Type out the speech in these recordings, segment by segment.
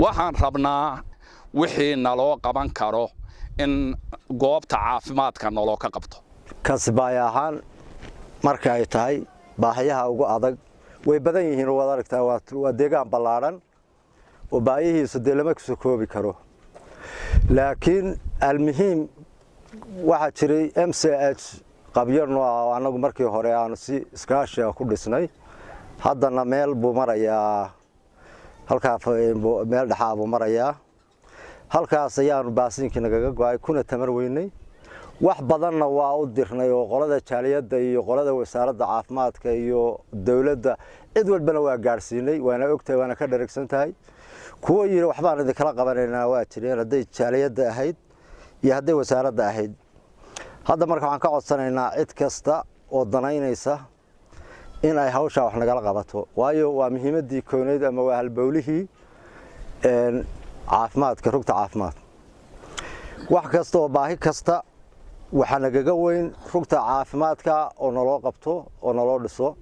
Waxaan rabnaa wixii naloo qaban karo in goobta caafimaadka naloo ka qabto. Kasbaay ahaan marka ay tahay, baahiyaha ugu adag way badan yihiin. Waad aragtaa, waa deegaan ballaadhan oo baahiyihiisu dee lama soo koobi karo, laakiin almuhiim waxaa jiray MCH qabyo nooca oo annagu markii hore aanu si iskaashiga ku dhisnay. Haddana meel buu marayaa, halkaa meel dhexaa buu marayaa. Halkaas ayaanu baasiinkii nagaga go'ay, kuna tamar weynay. Wax badanna waa u dirnay oo qolada jaaliyadda iyo qolada wasaaradda caafimaadka iyo dowladda, cid walbana waa gaadhsiinay, waana ogtahay, waana ka dharagsan tahay. Kuwo yidhi waxbaan idinkala qabanaynaa waa jireen, hadday jaaliyadda ahayd iyo hadday wasaaradda ahayd. Hadda marka waxaan ka codsanaynaa cid kasta oo danaynaysa in ay hawshaa wax nagala qabato, waayo waa muhiimaddii kooneyd ama waa halbowlihii caafimaadka, rugta caafimaadka. Wax kasta oo baahi kasta waxaa nagaga weyn rugta caafimaadka oo naloo qabto oo naloo dhiso,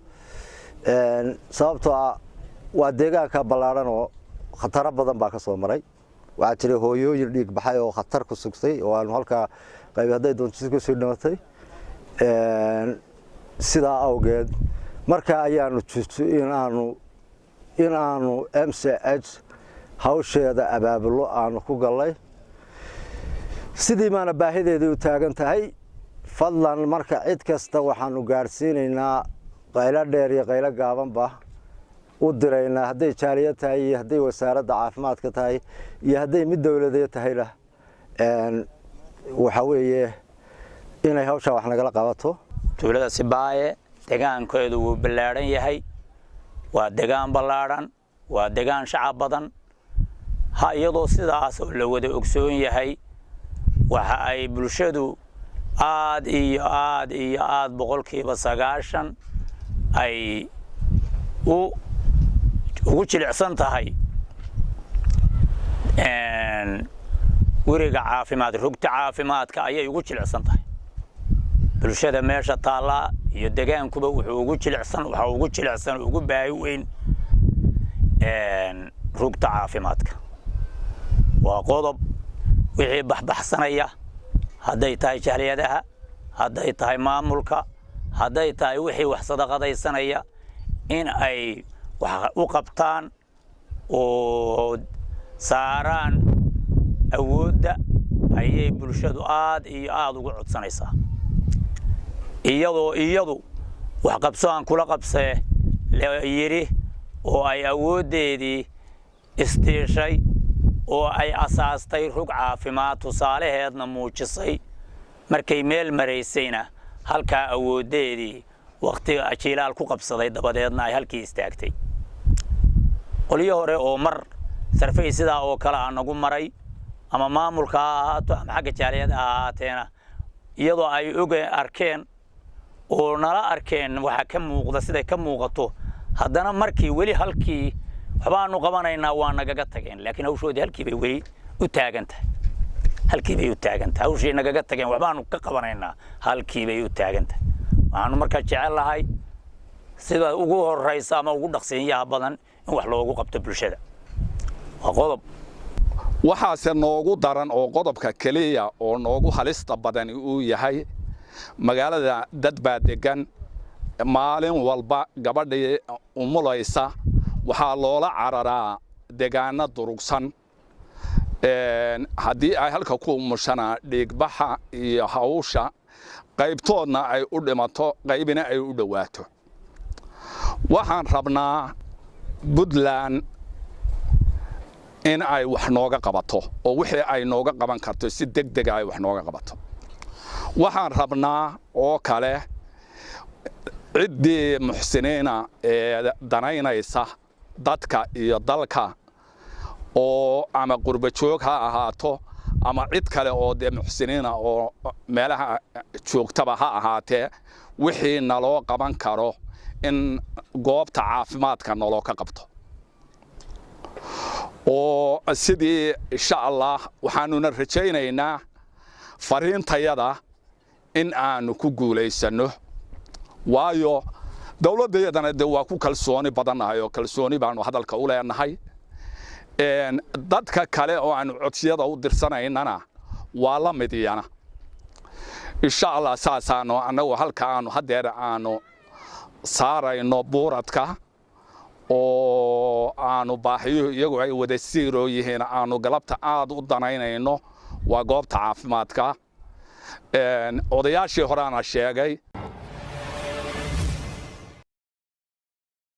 sababtoo ah waa deegaanka ballaadhan oo khataro badan baa ka soo maray. Waxaa jiray hooyooyin dhiig baxay oo khatar ku sugtay oo aanu halkaa qayb hadday doonto si kusii dhimatay. Sidaa awgeed marka ayaanu jirto in aanu MCH hawsheeda abaabulo aanu ku gallay. Sidii baana baahideedii u taagan tahay. Fadlan marka cid kasta waxaanu gaadhsiinaynaa, qaylo dheer iyo qaylo gaabanba u diraynaa, hadday jaaliyad tahay iyo hadday wasaaradda caafimaadka tahay iyo hadday mid dowladeed tahayna, waxaa weeye inay hawshaa wax nagala qabato. Tuulada Sibaaye degaankeedu wuu ballaadhan yahay, waa degaan ballaadhan, waa degaan shacab badan. Ha iyadoo sidaas oo la wada ogsoon yahay, waxa ay bulshadu aad iyo aad iyo aad 90% ay ugu jilicsan tahay guriga caafimaad, rugta caafimaadka ayay ugu jilicsan tahay. Bulshada meesha taallaa iyo degaankuba wuxuu ugu jilicsan, waxaa ugu jilicsan, ugu baahi weyn rugta caafimaadka. Waa qodob. Wixii baxbaxsanaya, hadday tahay jahliyadaha, hadday tahay maamulka, hadday tahay wixii wax sadaqadaysanaya, in ay wax u qabtaan oo saaraan awoodda ayay bulshadu aad iyo aad ugu codsanaysaa, iyadoo iyadu wax qabso aan kula qabsee la yidhi oo ay awooddeedii istiishay oo ay asaastay rug caafimaad, tusaalaheedna muujisay. Markay meel maraysayna halkaa awooddeedii wakhtiga jiilaal ku qabsaday, dabadeedna ay halkii istaagtay. Qolyo hore oo mar sarfay sidaa oo kale a nagu maray, ama maamulka ha ahaato ama xagga jaaliyada ha ahaateena, iyadoo ay oga arkeen oo nala arkeen waxa ka muuqda, siday ka muuqato, haddana markii weli halkii waxbaanu qabanaynaa waa nagaga tageen, laakiin hawshoodii halkii bay weli u taagan tahay, halkii bay u taagan tahay. Hawshii nagaga tageen waxbaanu ka qabanaynaa, halkii bay u taagan tahay. Waxaanu markaa jecel lahay sida ugu horaysa ama ugu dhaqsiinyaha badan in wax loogu qabto bulshada. Waa qodob. Waxaase noogu daran oo qodobka keliya oo noogu halista badani uu yahay, magaalada dad baa deggan. Maalin walba gabadhii umulaysa waxaa loola cararaa degaano durugsan. Haddii ay halka ku umushana, dhiigbaxa iyo hawsha qaybtoodna ay u dhimato, qaybina ay u dhowaato. Waxaan rabnaa Puntland in ay wax nooga qabato oo wixii ay nooga qaban karto si deg dega ay wax nooga qabato. Waxaan rabnaa oo kale ciddii muxsiniina ee danaynaysa dadka iyo dalka, oo ama qurba joog ha ahaato ama cid kale oo dee muxsiniina oo meelaha joogtaba ha ahaatee, wixii naloo qaban karo in goobta caafimaadka naloo ka qabto. Oo sidii insha Allah waxaanuna rajaynaynaa fariintayada in aanu ku guulaysanno, waayo dowladdayadana de waa ku kalsooni badannahay oo kalsooni baanu hadalka u leenahay. Dadka kale oo aanu codsiyada u dirsanaynana waa la mid iyana, insha Allah. Saasaanu annagu halka aanu haddeer aanu saarayno buuradka oo aanu baahiyuhu iyagu ay wada siiroo yihiin, aanu galabta aad u danaynayno, waa goobta caafimaadka. Odayaashii horeana sheegay.